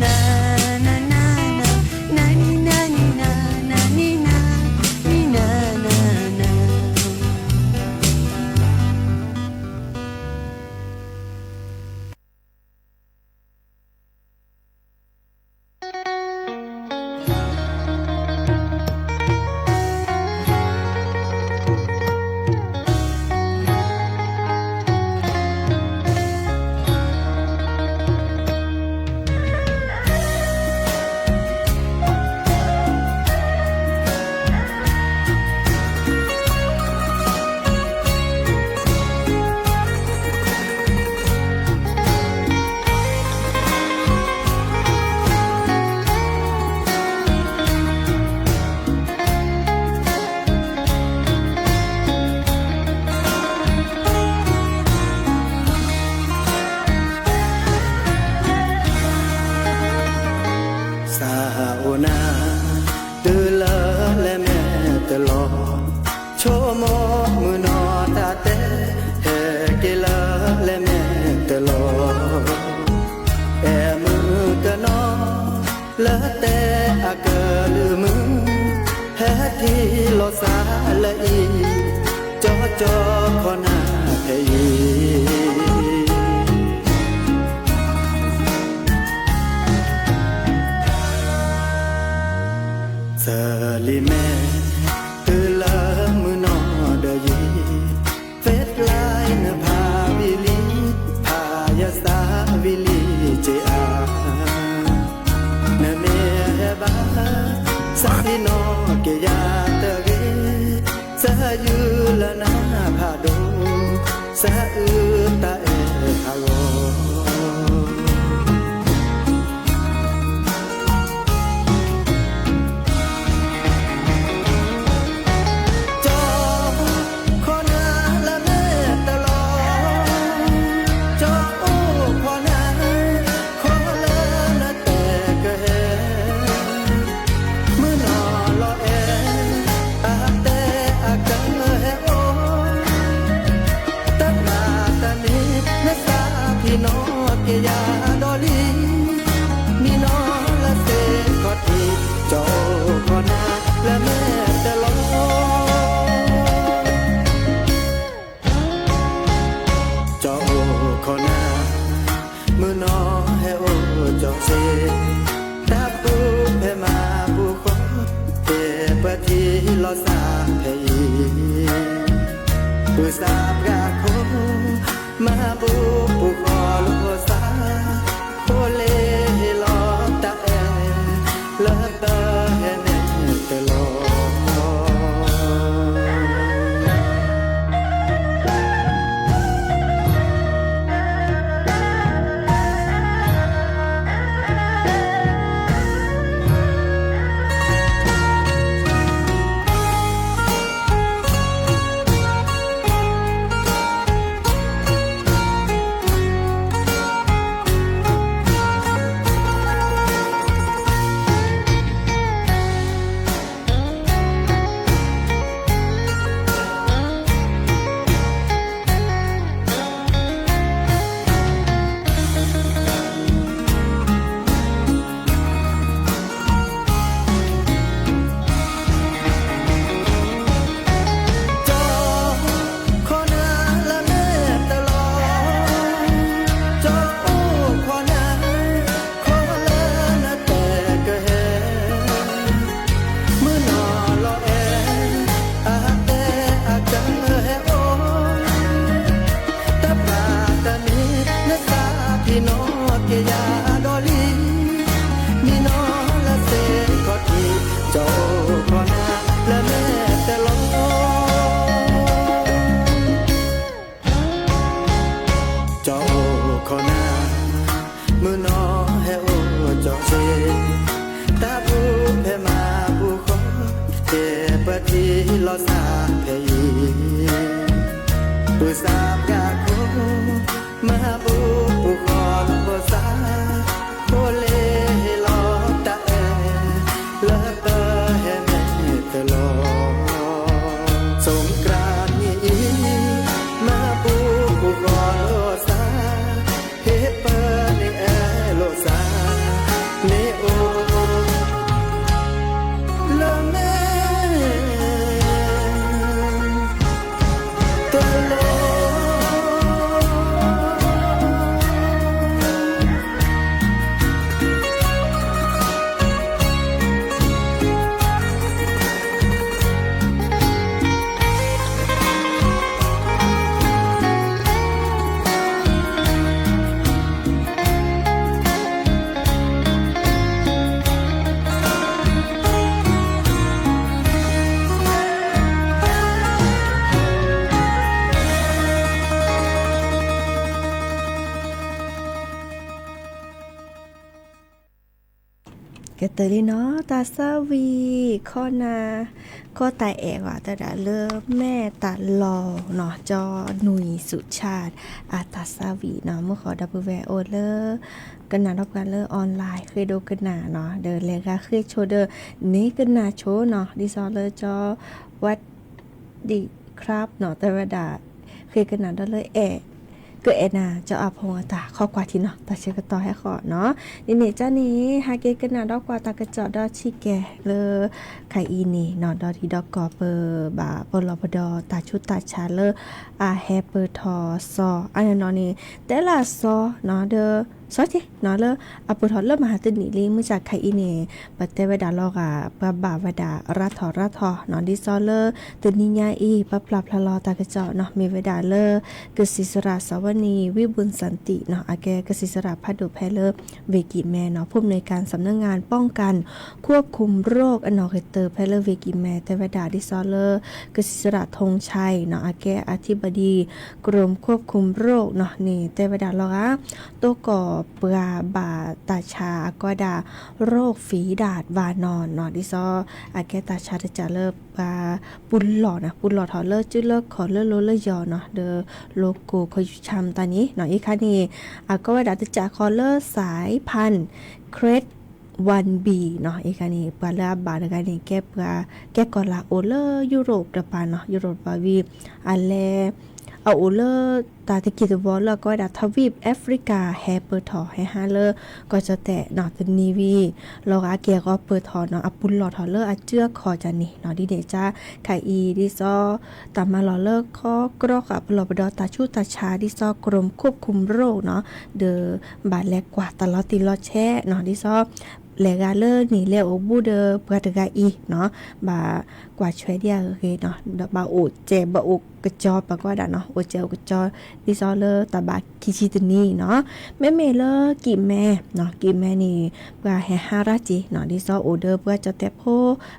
နနနန နနံနနံန နနံန နံနနန စးအိၣ်နၤ တုၤလၢလဲၤမဲာ်တလီၤ, ဆိကမိၣ်မုၢ်နီၢ်တၢ်တဲ, ဟဲက့ၤလၢလဲၤမဲာ်တလီၤ, အဲၣ်မုၢ်တနီၤ လၢတဲအကလုၢ်မုၢ်, ဟဲထံၣ်လီၤစၢ်လၢအံၤ, ကၠီကၠီခီနၤဖဲအံၤ စလံၤမဲာ် တုၤလၢမုၢ်နီၢ်ဒီးယံၤ, သ့ၣ်ဖျါနဖးဝံၤလံ, ဖးယသးဝံၤလံက့ၤဧါ, နမ့ၢ်ဟဲဘၣ် စးထံၣ်နီၣ်က့ၤယၤတဂ့ၤ, စယူၤလၢနဖးဒိၣ်, စအုးတၢ်အဲၣ်ဟးဂီၤ ကၠီခီနၤလၢမဲာ်တလီၤ, ကၠီအိၣ်ခီနၤ, ခီလၢနတဲကဟဲ, မုၢ်နီၢ်လီၤအဲၣ်, အတဲအကလၢဟဲအိၣ်, တၢ်မၤတ ထံၣ်လီၤစၢ်ဖဲအံၤ, ပုၢ်စၢ်ပှၤခိၣ်, မၤဘူၣ်ပူၤဃီလိာ်စၢ်, ဖိလ့ၣ်ဟ့ၣ်လီၤတၢ်အဲၣ်, လၢပဟဲနဲၣ်တလီၤ. ကၠီခိၣ်နၢ်လၢမဲာ်တလီၤ, ကၠီအိၣ်ခိၣ်နၢ်, ခီလၢနတဲကဟဲ, မုၢ်နီၢ်လီၤအဲၣ်, အတဲအကဟဲအိၣ်, တပာ်တမံၤ နသးဖံးနီၢ်က့ၤယၤဒီးလံ, မံနီၢ်လၢစ့ၢ်ကီးထံး, ကၠီအိၣ်ခိၣ်နၢ်လၢမဲာ်တလီၤ. ကၠီအိၣ်ခိၣ်နၢ်, မုၢ်နီၢ်ဟဲအိၣ်ကၠီစ့ၢ်, တၢ်ဘူၣ်ဖဲမၤဘူၣ်ဃီ, ကဲပထံၣ်လီၤစၢ်ဖဲအံၤ, ပုၢ်စၢ်ပှၤခိၣ်, မၤဘူၣ်ပူၤဃီလိာ်စၢ်, ဖိလ့ၣ်ဟ့ၣ်လီၤတၢ်အဲၣ်, လၢပဟဲနဲၣ်တလီၤ. စိၤကြၢနံၣ်အံၤ, မၤဘူၣ်ပူၤဃီလိာ်စၢ်, ဟ့ၣ်ပၢန့ၣ်အဲၣ်လိာ်စၢ်, မ့ၢ်အိၣ်လၢမဲာ်တလီၤ. ကတၢၢ်လံနီၤ, တၢ်ဆၢဝံၤ ခီနၢ်, ခီတၢ်အဲၣ်ဝဲတဒၣ်လၢမဲာ်တလီၤနီၤ, ကၠီနွံစုဆၣ် အတၢ်ဆၢဝံၤနီၤ, မုၢ်ဃီဒီပုၢ်ဝဲၢ်အိၣ်လၢ ကနၣ်ဒီးပှၤလၢ online ဃ့ဒိကနၣ်နီၤ, ဒီးလဲၤဂၤဃ့ဆိဒီး န့ၢ်ကနၣ်ဆိနီၤ, ဒ်သိးလၢကၠီ ဝဒံၣ် club နီၤ, တဲဝဲဒၣ် ဃ့ကနၣ်ဒီးလၢအဲၣ်, ကအဲၣ်နၤ ကၠီအဖိအတၢ်ခီကွၢ်ထံနီၤ, တၢ်ဆၢကတီၢ်ဟဲဃီနီၤ, ဒ်န့ၣ်ကန့ၣ် ဟဲက့ၤကနၣ်ဒီးကွၢ်တၢ်ကစီၣ်ဒီးဆံးကဲၤလၢ ခဲအံၤန့ၣ်နီၤ, ဒီးထံဒီးကီၢ်ပဘၣ်ပလီၢ်ပဒီတၢ်ဆူးတၢ်ဆါလၢ အဟဲပၢၢ်ထီၣ်စီၤ, အန့ၣ်နီၤန့ၣ် တဲလၢစီၤနီၤ, ဒီး စီၤက့နီၤ လၢအပၢၢ်ထီၣ်လၢမဟါတနံၤလံ, မုၢ်ဆါခဲအံၤန့ၣ် ပတဲဝဲဒၣ်လီၤဂာ် ပှၤဘၣ်ဝဲဒၣ်ရၤထီၣ်ရၤထီၣ်နီၤ, ဒ်သိးလၢတနံၤညါအံၤ ပပာ်ဖျါလီၤတၢ်ကစီၣ်နီၤ, မ့ၢ်ဝဲဒၣ်လၢ ကစံးစရၣ်စီၤဝနံၤ ဝံဘုၣ်စၣ်တံၣ်နီၤ, အကဲကစံးစရၣ်ဖးဒိၣ်ဖဲလၢ ဝ့ၢ်ကံၢ်မဲနီၤ, ผู้อำนวยการสำนักงานป้องกันควบคุมโรค အနီၣ်ဂံၢ်တၢၢ်ဖဲလၢဝ့ၢ်ကံၢ်မဲ တဲဝဲဒၣ်ဒ်သိးလၢ ကစံးစရၣ် ထူၣ်ဆဲးနီၤ, အကဲ อธิบดีกรมควบคุมโรค နီၤန့ၣ် တဲဝဲဒၣ်လီၤဂာ် တိၢ်ကီၢ်ပှၤဘၣ်တၢ်ဆါအကီဒၣ် โรคฝีดาษวานอน နီၤ, ဒ်သိးအကဲတၢ်ဆါတကးလၢပှၤပူၤလီၢ်နီၤ, ပူၤလီၢ်ထီၣ်လၢစုလၢခီၣ်လၢလိၤလၢယီၤနီၤ, ဒီးလိၤကိၢ်ခီယူၢ်ဆၣ်တၢ်န့ၣ်နီၤ, အံၤခါန့ၣ် အကီဝဲဒၣ်တကးဃီလၢ สายพันธุ์ เครด วันบี နီၤ, အံၤခါန့ၣ် ပှၤလၢအဘၣ်တဂၤန့ၣ် ကဲပှၤ ကဲကီၢ်လၤအိၣ်လၢယူရိၣ်တပၤနီၤ, ယူရိၣ်တပၤဝံၤ အလဲၤ အအိၣ်လၢတၢ်တက့ၢ်တဝီလၢအကီဝဲဒၣ် ทวีปแอฟริกา ဟဲပၢၢ်ထီၣ် ဟဲဟးလၢ ကီၢ်ကၠီၣ်တဲၣ်နီၤ, တနံၤဝံၤ လီၤဂာ်က့ၤအဂီၢ်ပၢၢ်ထီၣ်နီၤ, အပူၤလီၢ်ထီၣ်လၢအစုအခီၣ်တၢ်န့ၣ်နီၤ, ဒ်န့ၣ်ကါ ခဲအံၤဒ်သိး တၢ်မၤလီၢ်လၢခီကရီဃာ်ပလီၢ်ပဒီတၢ်ဆူးတၢ်ဆါ ဒ်သိး กรมควบคุมโรค နီၤ, ဒီးဘၣ်လဲၤကွၢ်တၢ်လီၤတံၢ်လီၤဆဲးနီၤ, ဒ်သိး လဲၤဂၤလၢန့ၣ်လဲၤအိၣ်ဘူးဒီးပှၤတဂၤအံၤနီၤ, ဘၣ်ကွၢ်ဆွဲဒ်အဂ့ၢ်နီၤ, ဒီးဘၣ်အိၣ်စဲးဘၣ်အိၣ်ကစီၤ ပှၤကိးဂၤဒဲးနီၤ, အိၣ်စဲးအိၣ်ကစီၤ ဒ်သိးလၢတၢ်ဘၣ်ခံဆံတနံၤနီၤ, မ့မ့ၢ်လၢကံၣ်မဲနီၤ, ကံၣ်မဲန့ၣ် ပှၤဟဲဟးရၣ်က့ၤနီၤ, ဒ်သိးအိၣ်ဒီးပှၤကၠီၣ်တဲာ်ဖိ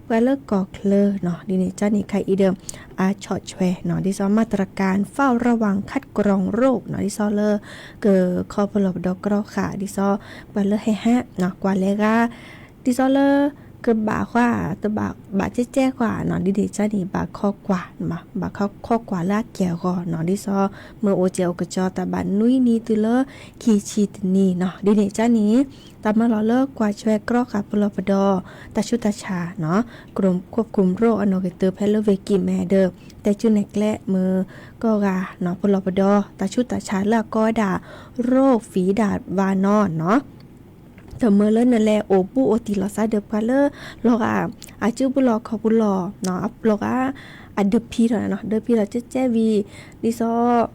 ပှၤလၢကီၢ်ချၢနီၤ, ဒ်န့ၣ်ကန့ၣ်ခဲအံၤဒီး အါဆီၣ်ဆွဲနီၤ, ဒ်သိး มาตรการเฝ้าระวังคัดกรองโรคနီၤ, ဒ်သိးလၢ ကခီဖျိပဒီးကြီဃာ် ဒ်သိး ပှၤလၢဟဲဟးနီၤ ကွၢ်လဲၤဂၤ ဒ်သိးလၢ ကဘၣ်ဃီ တဘၣ်ဘၣ်ကဲကဲဃီနီၤ, ဒ်န့ၣ်ကန့ၣ် ဘၣ်ခီကွၢ် ဘၣ်ခီကွၢ်လၢအက့ၢ်အဂီၤနီၤ, ဒ်သိး မ့ၢ်အိၣ်စဲးအိၣ်ကစီၤ တၢ်ဘၣ်နွံနံၤတုၤလၢခံဆံတနံၤနီၤ, ဒ်န့ၣ်ကန့ၣ် တၢ်မၤလီၤလၢကွၢ်ဆွဲကြီဃာ်ပလီၢ်ပဒီ တၢ်ဆူးတၢ်ဆါနီၤ, ကရူၢ်ခိၣ်ဖူၣ်ရိအနီၢ်ဂ့ၤတုၤဖဲလၢဝ့ၢ်ကံၣ်မဲဒီး တဲဆူနဲၣ်ကျဲမ့ၢ်ကိးဂၤနီၤ, ပလီၢ်ပဒီ တၢ်ဆူးတၢ်ဆါလၢအကိးဝဲဒၣ် ရိၣ်ဖံးဒၣ်ဝါနီၤနီၤ, တမၢလၢနလဲၤအိၣ်ဘူးအိၣ်တံၢ်လီၤသးဒီးပှၤလၢ လီၤဂာ် အစုပူၤလီၢ်ခီၣ်ပူၤလီၢ်နီၤ, လီၤဂာ် အဒၢးဖံးထီၣ်နီၤ, ဒၢးဖံးထီၣ်ကဲကဲဝံၤ ဒ်သိး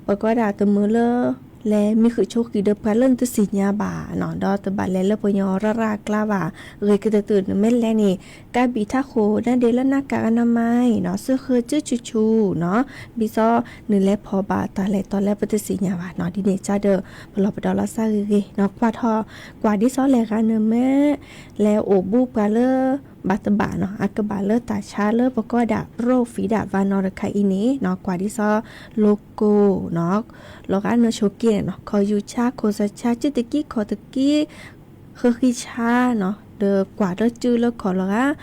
ပကွၢ်ဒၣ်တမုာ်လၢ လဲၤမံဃုာ်ဆိဃံးဒီးပှၤလၢနတသ့ၣ်ညါဘၣ်နီၤ, ဒီးတဘၣ်လဲၤလၢပှၤကညီရၣ်ရၣ်အကျါဘၣ်, ဂ့ၤကတၢၢ်တၢၢ်နမ့ၢ်လဲၤန့ၣ် ကါဘံၣ်ထးခိၣ် နါဒ့လၢနါကၣ်အနါမါနီၤ, စၢဃၢစုဆူၣ်ဆူၣ်နီၤ, ဒ်သိးနလဲၤဖီၣ်ဘၣ်တၢ်လဲၤတီၤလၢပတသ့ၣ်ညါဘၣ်နီၤ, ဒ်န့ၣ်ကဒီး ပလီၢ်ပဒီလီၤသးဂ့ၤဂ့ၤနီၤ, ကွၢ်ထီၣ် ကွၢ်ဒ်သိးလဲၤဂၤနမ့ၢ် လဲၤအိၣ်ဘူးပှၤလၢ ဘၣ်တဘၣ်နီၤ, အကဘၣ်လၢတၢ်ဆါလၢပကိးဒၣ်ရိၣ်ဖံးဒၣ်ဝါနီၤတခါအံၤန့ၣ်နီၤ, ကွၢ်ဒ်သိး logo နီၤ, လီၤဂာ်နဆိးက့န့ၣ်နီၤ, ခီၣ်ယူၤဆါ ခိၣ်စၢဆါ စုတကံခီၣ်တကံ ဃၢဃံဆါနီၤ, ဒီးကွၢ်လၢစုလၢခီၣ်လီၤဂာ်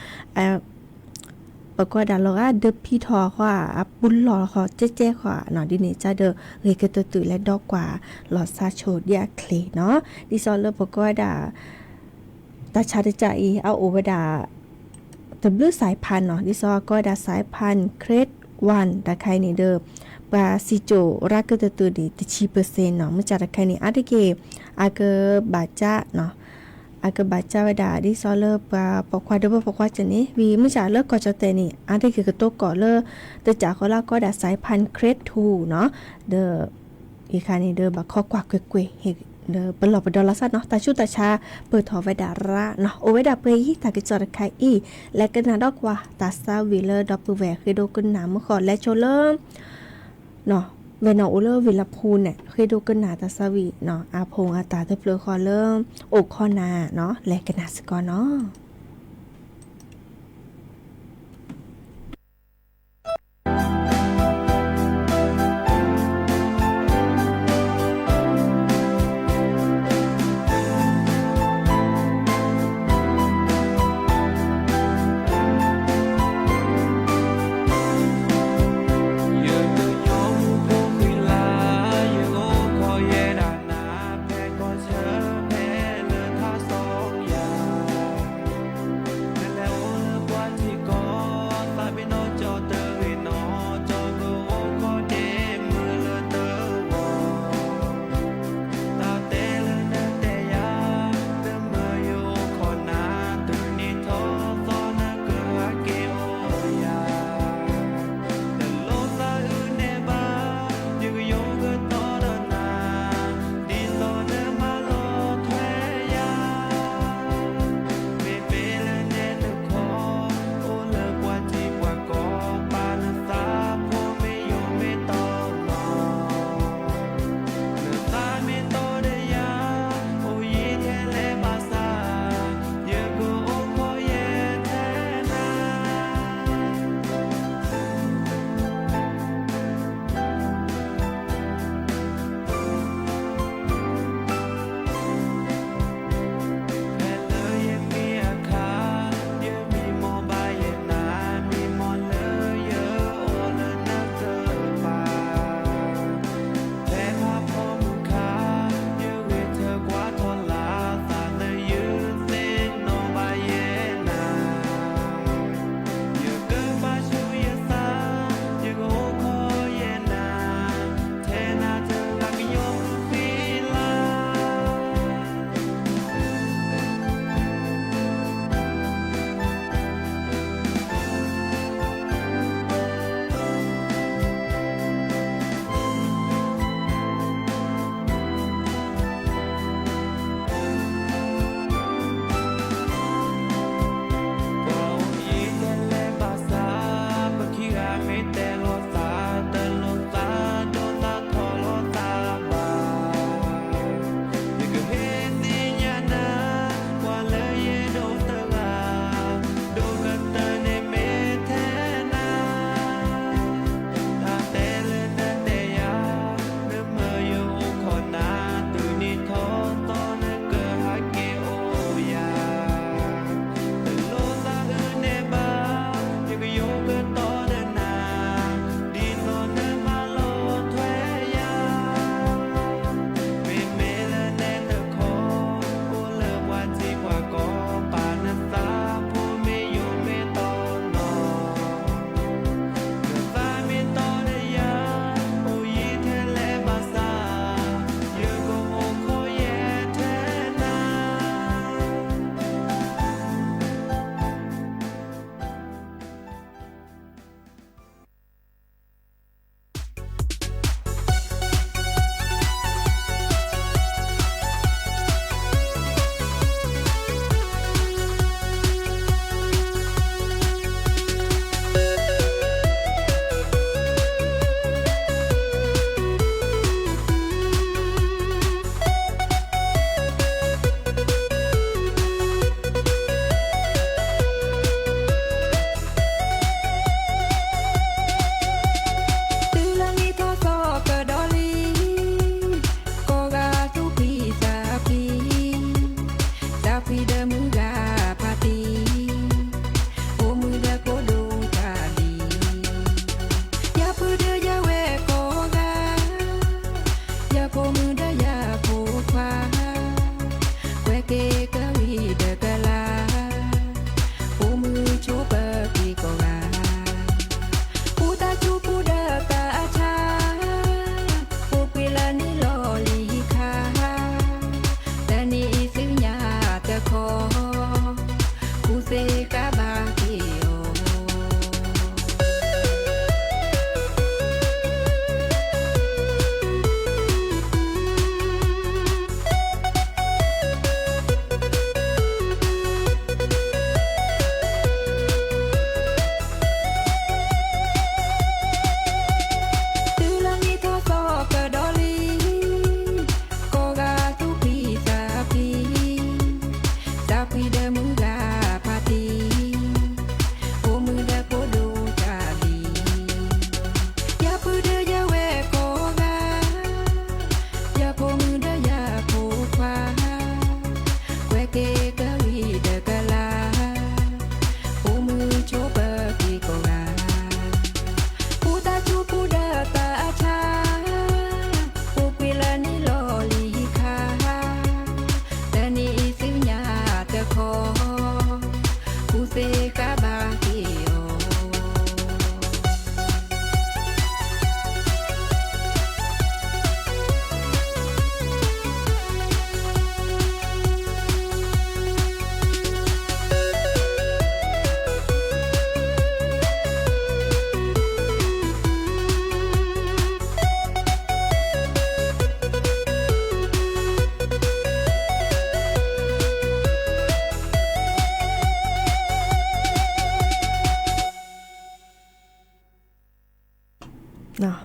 ပကွၢ်ဒၣ်လီၤဂာ်ဒၢးဖံးထီၣ်ဃီ အပူၤလီၢ်ဃီ ကဲကဲဃီနီၤ, ဒ်န့ၣ်ကဒီး ဂ့ၤကတၢၢ်တၢၢ်လဲၤဒီးကွၢ်လီၤသးဆိဒ်အချ့နီၤ, ဒ်သိးလၢပကွၢ်ဒၣ် တၢ်ဆါတကးအံၤ အအိၣ်ဝဲဒၣ် တဘျုးစဲးဖးနီၤ, ဒ်သိးအကိးဝဲဒၣ် စဲးဖး grade one တခါအံၤန့ၣ်ဒီး ပှၤစံၣ်စိၤရါကတၢၢ်တၢၢ်န့ၣ် တဆံပၢၢ်စ့ၣ်နီၤ, မုၢ်ဆါတခါအံၤန့ၣ် အါတက့ၢ် အကဘၣ်ကၢနီၤ, အကဘၣ်ကၢဝဲဒၣ် ဒ်သိးလၢပှၤပိာ်ခွါဒီးပှၤပိာ်ခွါကၠိန့ၣ် ဝံၤမုၢ်ဆါလၢကီၢ်ကၠီၣ်တဲၣ်န့ၣ် အါတက့ၢ်ကတိၤကိးလၢ တကးဃီလၢအကိးဝဲဒၣ် စဲးဖး grade two နီၤ, ဒီး အံၤခါန့ၣ်ဒီး ဘၣ်ခီကွၢ်ကွ့ၢ်ကွ့ၢ် ဒီးပလီၢ်ပဒီလီၤသးနီၤ, တၢ်ဆူးတၢ်ဆါ ပၢၢ်ထီၣ်ဝဲဒၣ်ရၣ်နီၤ, အိၣ်ဝဲဒၣ်ပှဲၤအံၤ တၢ်ကစီၣ်တခါအံၤ, လဲၤကနၣ်ဒီးကွၢ်တၢ်သးဝံၣ်လၢဒီပုၢ်ဝဲၢ်ဃ့ဒိကနၣ်မုၢ်ဃီလဲၤဆိလၢ ဝဲၤနီၣ်အိၣ်လၢဝ့ၢ်လၢဖူန့ၣ် ဃ့ဒိကနၣ်တၢ်သးဝံၣ်နီၤ, အဖိအတၢ်တဖျၢၣ်ဃီလၢ အိၣ်ခီနၤနီၤ, လဲၤကနၣ်စ့ၢ်ကီးနီၤ.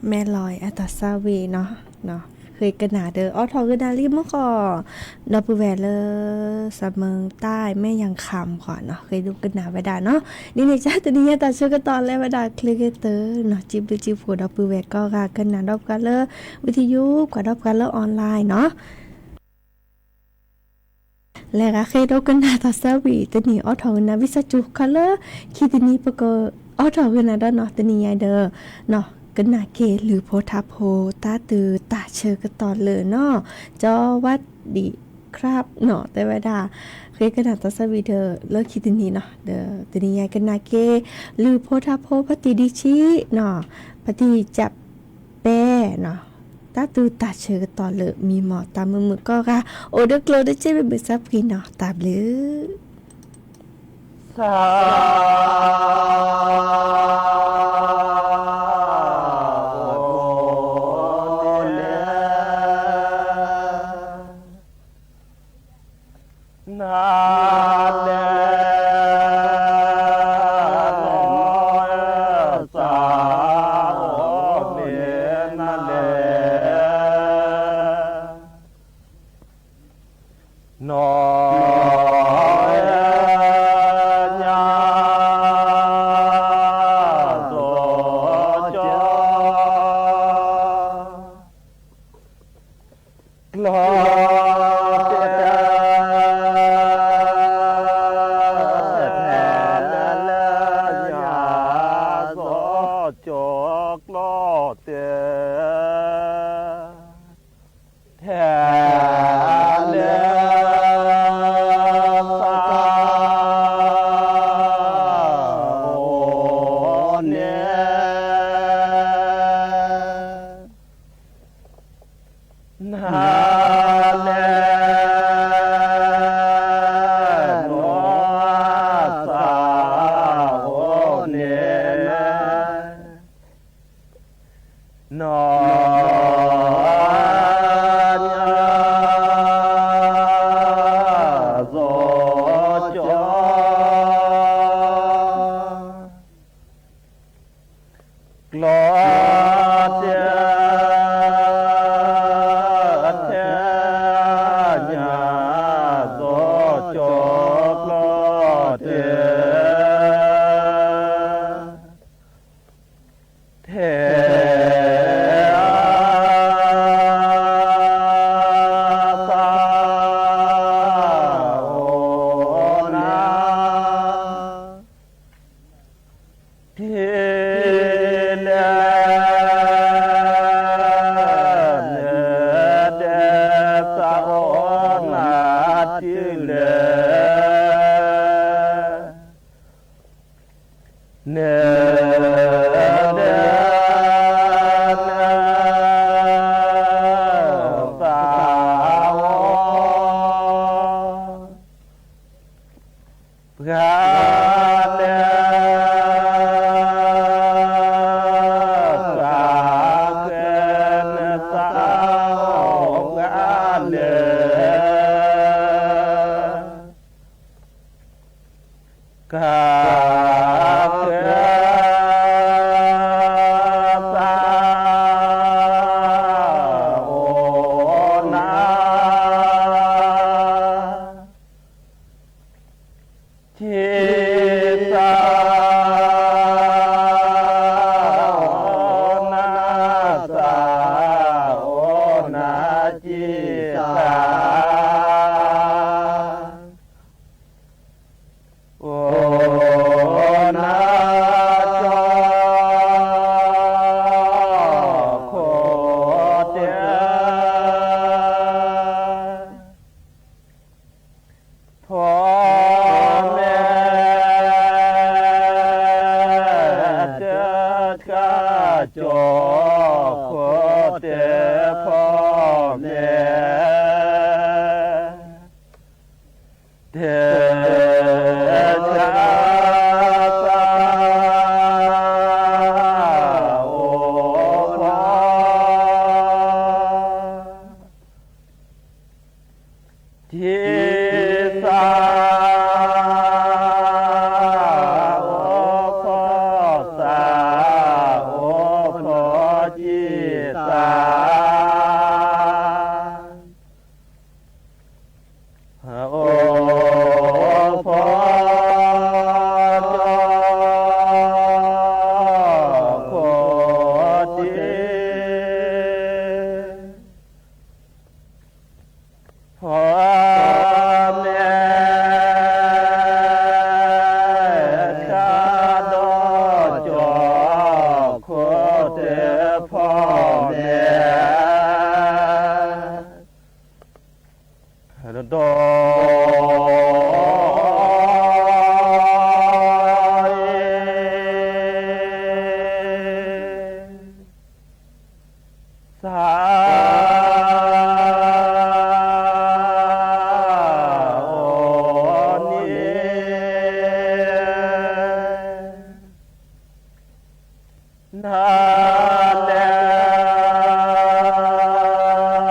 แม่ลอย အတၢ်သးဝံၣ်နီၤ, ဃ့ကနၣ်ဒီး အိးထီၣ်ဂ့ၤနၤလံမ့ၢ်ဃီ, ဒီပုၢ်ဝဲၢ်လၢ สำเพ็งใต้ แม่ยางคำ ဃီနီၤ ဃ့ဒိကနၣ်ဝဲဒၣ်နီၤ. ဒ်န့ၣ်အသိး တနံၤညါတၢ်ဆၢကတီၢ်လဲၤဝဲဒၣ်ချ့ဂ့ၤသၢနီၤ, စံးဘျုးစံးဖှိၣ်ဒီပုၢ်ဝဲၢ်ကိးဂၤ ကနၣ်ဒီးပှၤလၢ วิทยุ ကွၢ်ဒီးပှၤလၢ online နီၤ. လဲၤဂၤဃ့ဒိကနၣ်တၢ်သးဝံၣ်တနံၤ အိးထီၣ်ဂ့ၤနၤ ဝံသးစူၤ ခီလၢ ခံတနံၤ ပကအိးထီၣ်ဂ့ၤနၤဒီးနီၤ, တနံၤညါဒီး ကနၣ်က့ၤလုၢ်ဖိထါဖိ တၢ်တုၤတၢ်ဆၢကတီၢ်လၢာ်နီၤ, ကၠီဝါဒံၣ် ครับ နီၤ တဲဝဲဒၣ် ဃ့ကနၣ်တၢ်သးဝံၣ်ဒီး လၢခံတနံၤနီၤ, ဒီးတနံၤညါကနၣ်က့ၤ လုၢ်ဖိထါဖိ ဖါတံၢ်ဒံဆံနီၤ, ဖါတံၢ်ကၠးပဲနီၤ, တၢ်တုၤတၢ်ဆၢကတီၢ်လၢာ် မံမီၢ်တၢ်မုာ်မုာ်ကိးဂၤ အိၣ်ဒီးကျိၣ်ဒီးစ့ မုာ်မုာ်ဆါဖှံနီၤ, တၢ်ဘျုး နၤလဲၣ် နီၢ်သးအိၣ်န့ၣ် နၤလဲၣ် နီၢ်ညါ စီၤကၠီ ကျီၢ်တဲ ထဲလၢညါ စီၤကၠီ ကျီၢ်တဲ ထဲလၢသးအိၣ်န့ၣ် နၤလဲၣ် နီၢ်သးအိၣ်န့ၣ် နီၢ်ညါ စီၤကၠီ ကျီၢ်တဲ ထဲညါ စီၤကၠီ ကျီၢ်တဲ ထဲ သးအိၣ်နၤ ထံလဲၣ် နတဲသးအိၣ်နၤထံလဲၣ် နတဲ နသးအိၣ် ပှၤလဲၣ် သးဃဲ နသးအိၣ်ပှၤလဲၣ် ကဃဲ သးအိၣ်နၤ ထံ သးအိၣ်နၤ သးအိၣ်နၤ ထံ သး အိၣ်နၤ ကၠီ ခိၣ်တဲ ဖီမဲာ် တဲကၢ် ကၠီ ခိၣ်တဲ ဖီမဲာ် တဲကၢ် သးအိၣ်ဖီ ထံ သးအိၣ်ဖီ သးအိၣ်ဖီ နၤလဲၤဃ့လံာ်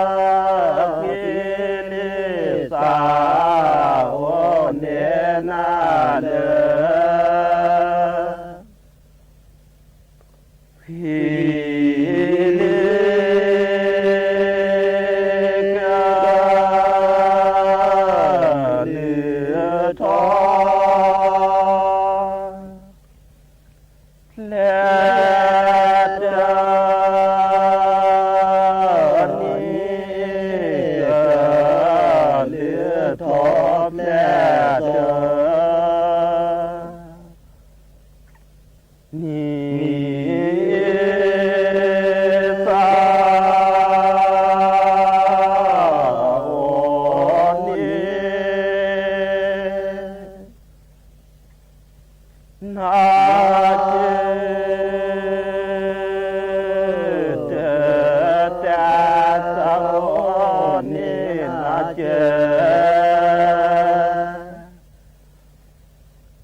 သး အိၣ်န့ၢ်နၤလၢ ဃ့လံာ်ကလုၢ်ထီၣ် ဖျဲးတၢ်နံၤကလုၢ်ထီၣ်ဖျဲးတၢ် နံၤသၢ အိၣ်န့ၢ် နၤက့ တၢ်သးအိၣ်န့ၢ်နၤက့ တုၤတဲ လဲၤကၠီ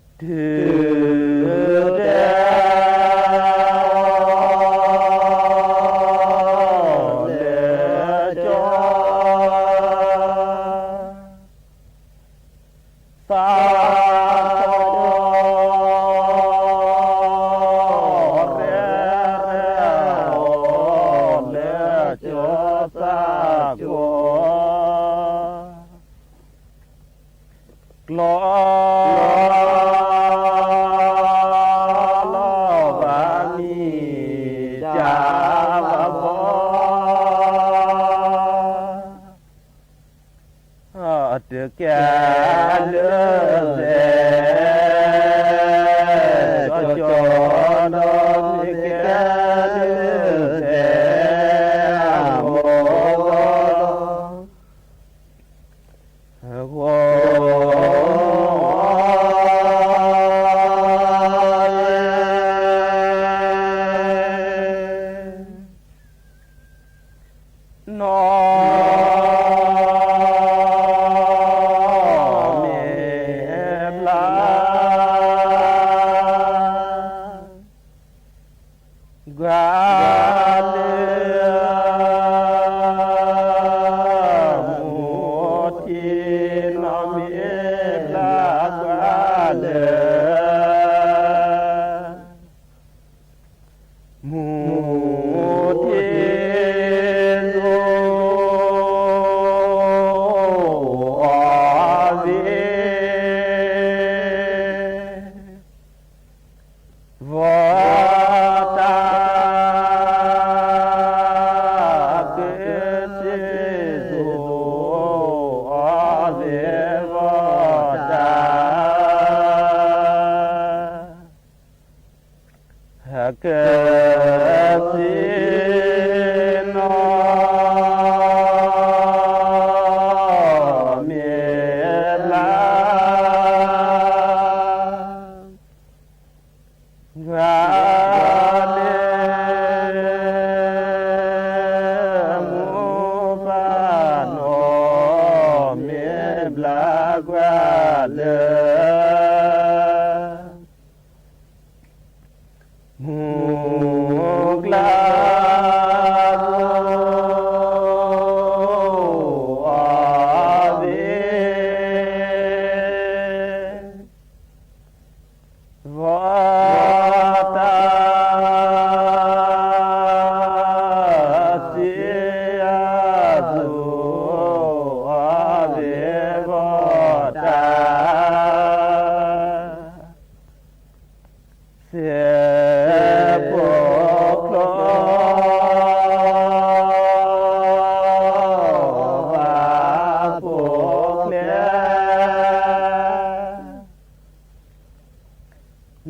သးထီၣ် ရဲၣ်ရဲၣ် အိၣ်လၢကၠီသးကိ ကျီ လီၤဘၣ်မံၤ တၢ်ဘၣ်ဘီ တကဲလၢသဲ ကၠီကၠီ ဒီးမ့ၢ်ကဲလၢသဲ အမိၢ်ဂီၤ ဂီၤ နီၢ် မ့ၢ်ဘျါ ကွၢ်လၢ မူထံ နီၢ်မ့ၢ်ဘျါကွၢ်လၢ မူထံ အီၣ်ဝံၤ ဘီတၢ် ကစံၣ်စိၤ အီၣ်ဝံၤဘီတၢ် ကစံၣ် နီၢ် မ့ၢ်ဘျါ ကွၢ်လၢ မူပၢ် နီၢ်မ့ၢ်ဘျါကွၢ်လၢ မူကျါ အီၣ်ဝံၤ ဘီတၢ် စံၣ်စိၤ အီၣ်ဝံၤဘီတၢ် စဲးဖိချိၣ် ဘၣ်ဖိချ့ မ့ၢ် တဲ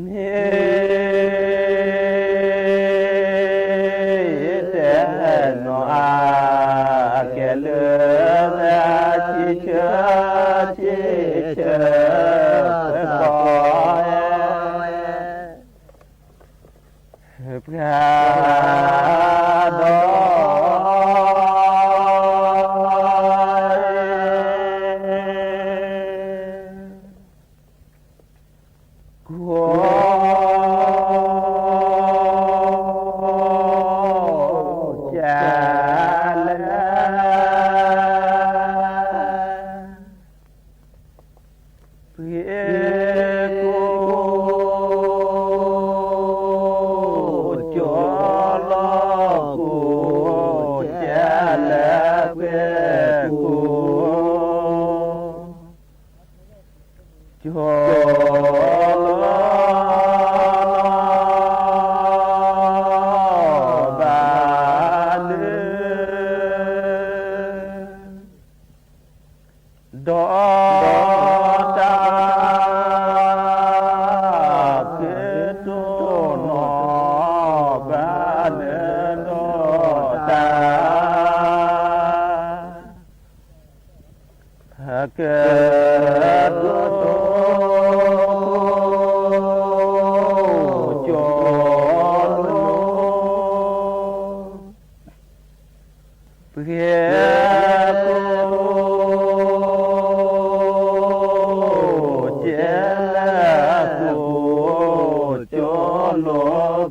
နီၢ် အကဲလၢ ဆံဆၢ ဆံဆၢ သီ ပှၤဒီး ကိး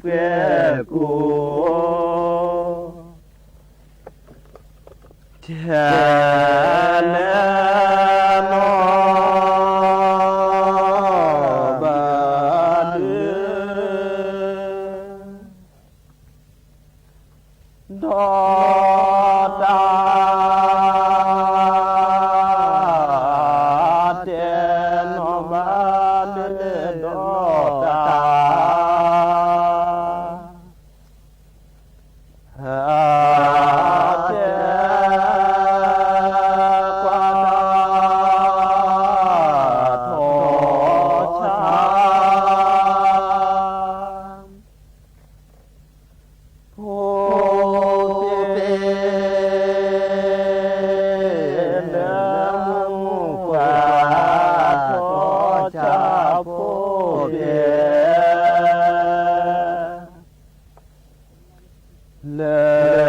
ပှဲၤကိး ထဲလဲၤနီၢ်ဘၣ်ဒုး ဒီးတၢ် တဲနီၢ်ဘၣ်ဒုး ဒီးတၢ် တဲကွၢ်တၢ် ထီၣ်ဆါ ဖိသ့ၣ် လၢမူကွၢ် ထီၣ်ဆါဖိသ့ၣ် လၢ